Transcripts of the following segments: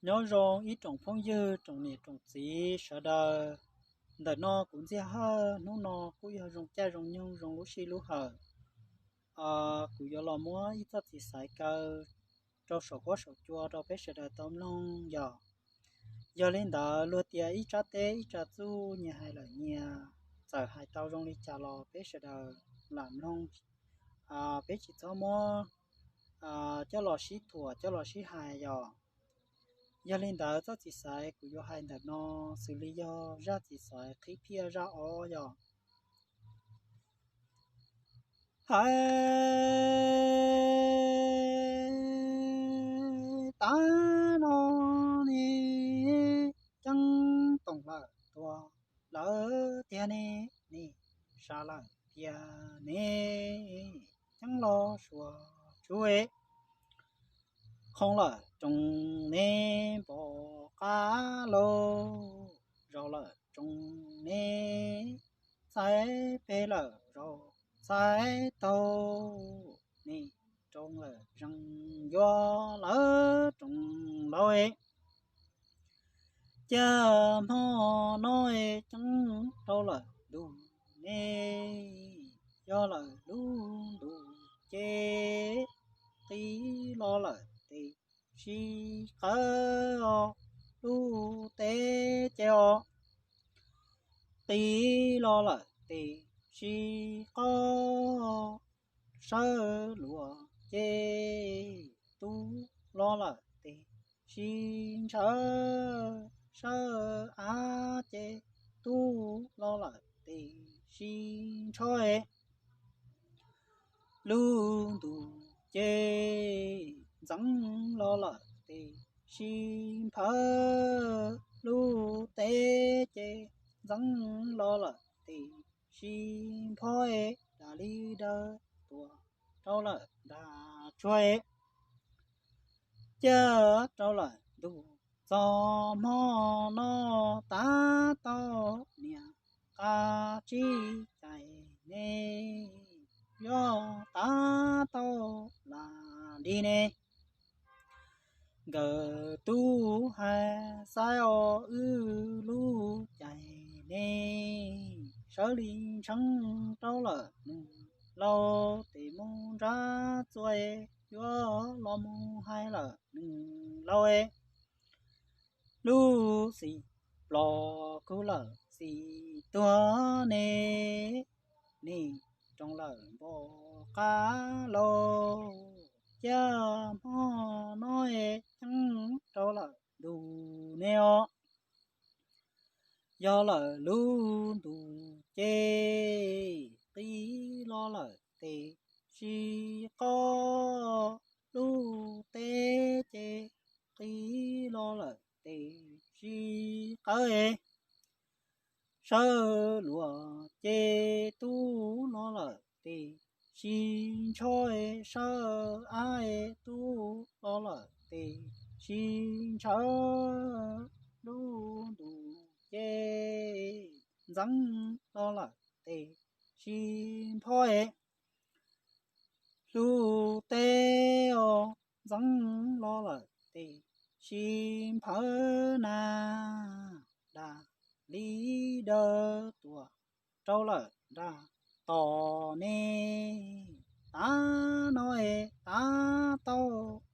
Nyob zoo ib tsoom phooj ywg, tsoom niam tsoom txiv sawv daws. Ntawm no kuv Ntxhiaj Hawj, hnub no kuj yog zoo caij zoo nyoog zoo lub sij lub hawm, kuv yuav los muab ib txoj txiv xaiv kaw rau saum huab saum cua rau peb sawv daws tau mloog yom. Yog li ntawd luag tias ib tsab teb ib tsab txuj, nyias hais lawm nyias, txawm hais tau zoo li cas los peb sawv daws lam mloog, peb tsis txhob muab coj los sib thuam coj los sib hais yom. Yog li ntawd txoj txiv xaiv kuv yuav hais ntawm no xws li yog zaj txiv xaiv qhib phiaj zaj ob yom. Hais tas no ne, ceeb toom lawm tuag lawm tiag ne, ne, sas lawm tiag ne, ceeb los suav tsuj, qhoo lawm roos ne, npog qab lauj, zaus lawm roos ne, txhais peg lawm zaus txhais taug ne, roos lawm zees yuav lawm roos lauj. Cas hmo no ceeb rau lawm ntuj ne, yog lawm lub ntuj ces qis los lawm tes sib qawb os, lub teb ces os, qis los lawm tes sib qob, sawv luag ces tub los lawm tes sib ntshaw, sawv av ces tub los lawm tes sib ntshaw. Lub ntuj ces ntxeev los lawm tes sib nphawv, lub teb ces ntxeev los lawm tes sib nphob, dam li dawb tuag rau lawm nram tsuag, cas rau lawm ntuj txog hmo no, tab tau niam qab tsib cais ne, yog tab tau lam li ne, nkawd tub hais xaiv os wb lub cais ne, sawv li ntsheeb rau lawm nws laus tes mus nrab txuas, yuav los mus hais lawm nws laus, lub xim plos kug lawm xim tuag ne, ne, roos lawm npog qab lauj, cas hmo no ceeb rau lawm ntuj ne os. Yog lawm lub ntuj ces qis los lawm tes sib qob, lub teb ces qis los lawm tes sib qawb, sawv luag ces tub los lawm tes sib ntshaw, sawv av tub los lawm tes sib ntshaw, lub ntuj ces ntxeev los lawm tes sib nphob, lub teb os ntxeev los lawm tes sib nphawv na, dam li dawb tuag rau lawm nram tod ne, tab no es tab tau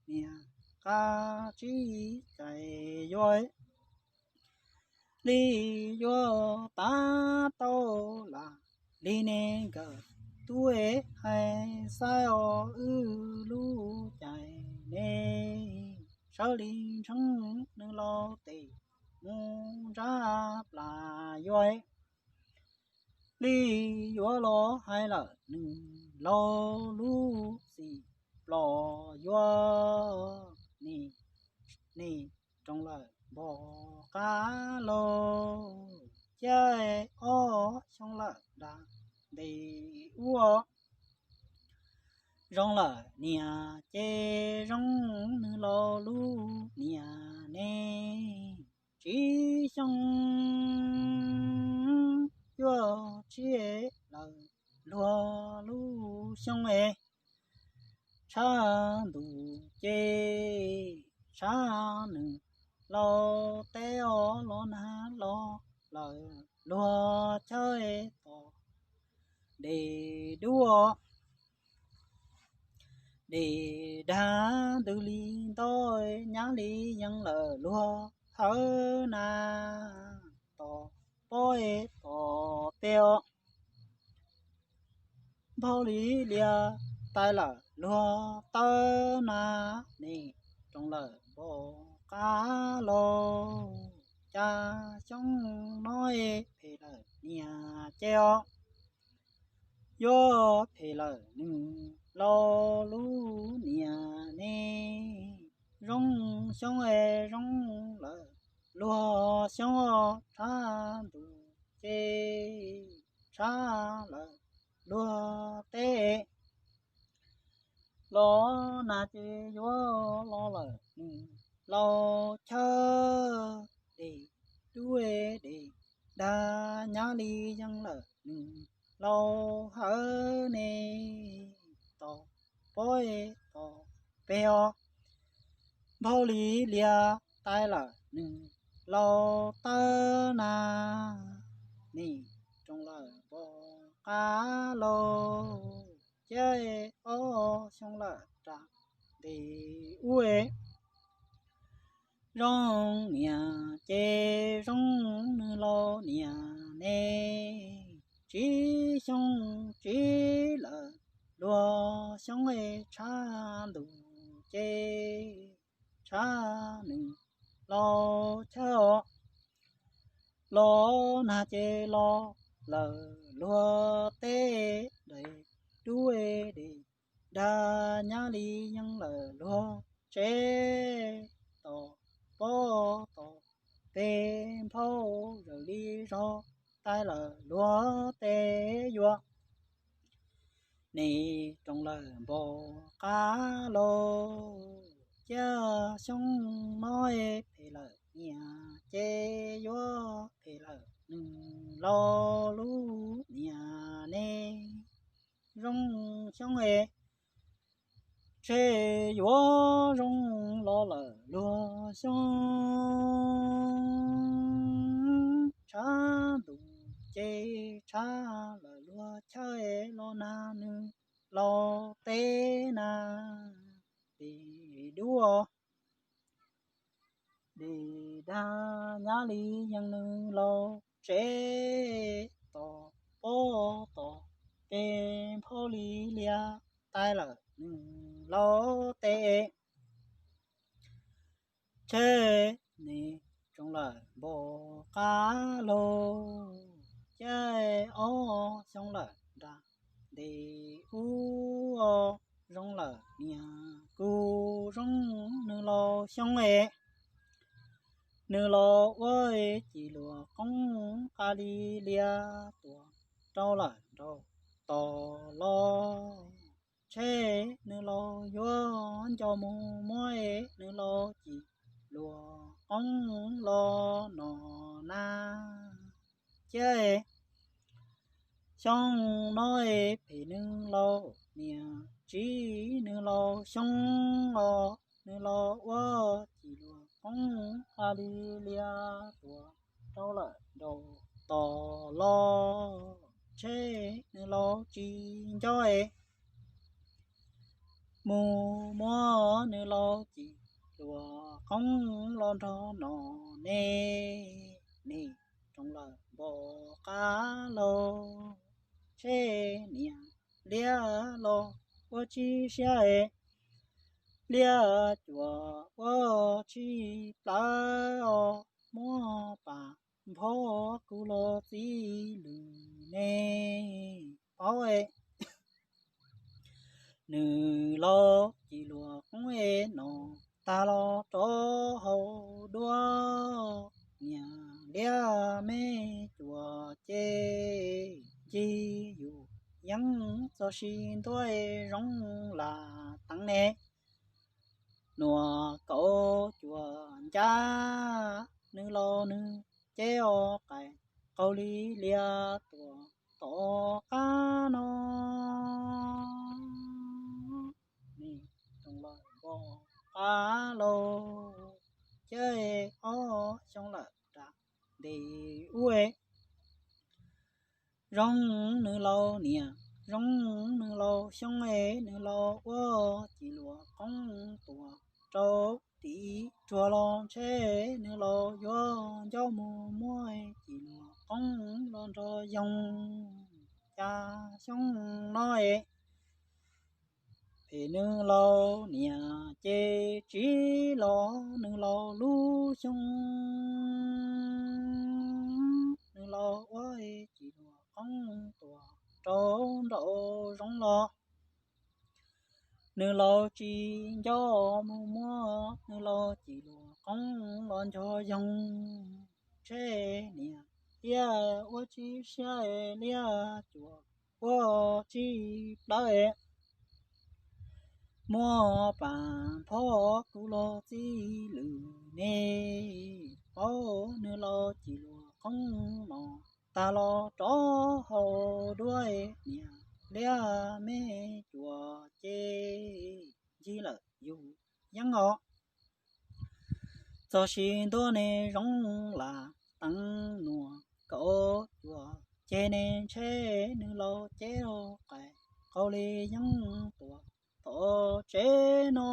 niam qab tsib cais yuav li yuav tab tau lam li ne, nkawd tub hais xaiv os wb lub cais ne, sawv li ntsheeb nws laus tes mus nrab plas yuav li, yuav los hais lawm nws laus lub xim plos yuav ne, ne, roos lawm npog qab lauj, cas ob xyoo lawm nram ntes ub, zoo lawm niam ces zoo nws laus lub niam ne, tsib xyoo yuav tsib lawm luag lub xyoo es, tshaj ntuj ces tshaj nws laus teb os, los nag los lawm luag chaw tos dej dub os. Dej dag ntws li nto, nyab li yees lawm luag hawv na, tos pob tos peg os. Nphaum li lias tais lawm luag tawb na, nim roos lawm npau qab lauj. Cas xyoo no phem lawm niam ces os, yuav phem lawm nws laus lub niam ne. Zoo xyoo es zoo lawm luag xyoo os, tshav ntuj ces tshav lawm luag teb. Los nag ces yuav los lawm nws laus chaw, dej dub dej dag, nyab li yees lawm nws laus hawv ne, tos pob tos peg os. Nphaum li lias tais lawm nws laus tawb na, nim roos lawm npau qab lauj. Ces ob xyoo lawm rau ntev ub, zoo niam ces zoo nws laus niam ne. Tsib xyoo tsib lawm luag xyoo es, tshav ntuj ces tshav nws laus chaw os. Los nag ces los lawm luag teb, dej dub dej dag, nyab li yees lawm luag tsev, tos pob tos peg, nphaum zaws li zog tais lawm luag teb, yuav nim roos lawm npau qab lauj. Cas xyoo no phem lawm niam ces yuav phem lawm nws laus lub niam ne. Zoo xyoo es tshe yuav zoo los lawm luag xyoo, tshav ntuj ces tshav lawm luag chaw, los nag nws laus teb na, dej dub dej dag, nyab li yees nws laus tsev, tos pob tos peg, nphaum li lias tais lawm nws laus teb, tshe nim roos lawm npau qab lauj. Ces ob xyoo lawm rau ntev ub, zoo lawm niam kuj zoo nws laus xyoo es. Nws laus ua ci luag qoob, nqa li lias tuam rau lawm nraum tod los, tshe nws laus yuav nco mus muab es, nws laus ci luag qoob los no na. Ces xyoo no es phem nws laus niam, tsib nws laus xyoo os, nws laus ua ci luag qoob, nqa li lias tuam rau lawm nraum tod los, tshe nws laus tsis nco es, mus muab nws laus ci luag qoob los nrog no ne. Nim roos lawm npau qab lauj, tshe niam liab los ua tsis siab es, liab cuam ua tsis plawv os, muab pas nphob kuv los txib lwm ne. Paub es nws laus ci luag qoob es, no tag los rov hauv duab, niam liab me cuam ces ncig yus yeeb, txog sis ntuj es zoo lam teev ne. Nuam kaus cuam ncaj, nws laus nws ceb os, qaij qaug li lias tuam tom qab no. Nim roos lawm npau qab lauj, cab ob xyoo lawm nram nte ub. Zoo nws laus niam, zoo nws laus xyoo es nws laus ua ci luas qoob tuaj rau tim ruag los ntshe nws laus yuav ncauj mus muab ci luas qoob los nrog yoog. Cas xyoo no es phem nws laus niam ces tsis los nws laus lub xyoo, nws laus ua ci luas qoob tuaj rau nraum zoov los nws laus tsis nco mus muab nws laus ci luas qoob los nrog yoog. Ntshe niam liab ua tsis siab, liab cuam ua tsis plawv, muab pas nphob kuv los txij lwm ne. Paub nws laus ci luas qoob no tag los rov hau duab, niam liab me cuam ces ncig lawm yus yeeb os. Txog sis ntuj ne zoo lam teev nuam kaum cuam ces ne ntshe nws laus ceb rau qais qau li yeeb tuaj tom tsev no.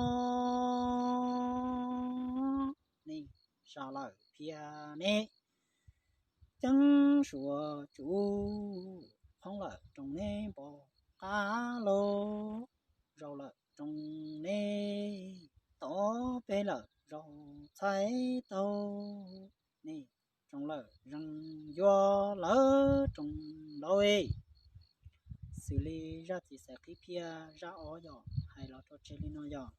Ne, sawv lawm phiaj ne, ceeb suav tsuv, qhoob lawm roos ne npau qab lauj, zaum lawm roos ne, tom peb lawm zaum txhais tau, ne, roos lawm zees yuav lawv roos lauj. Xws li zaj txiv xaiv qhib phiaj zaj ob yog hais los rau tseg li no yog: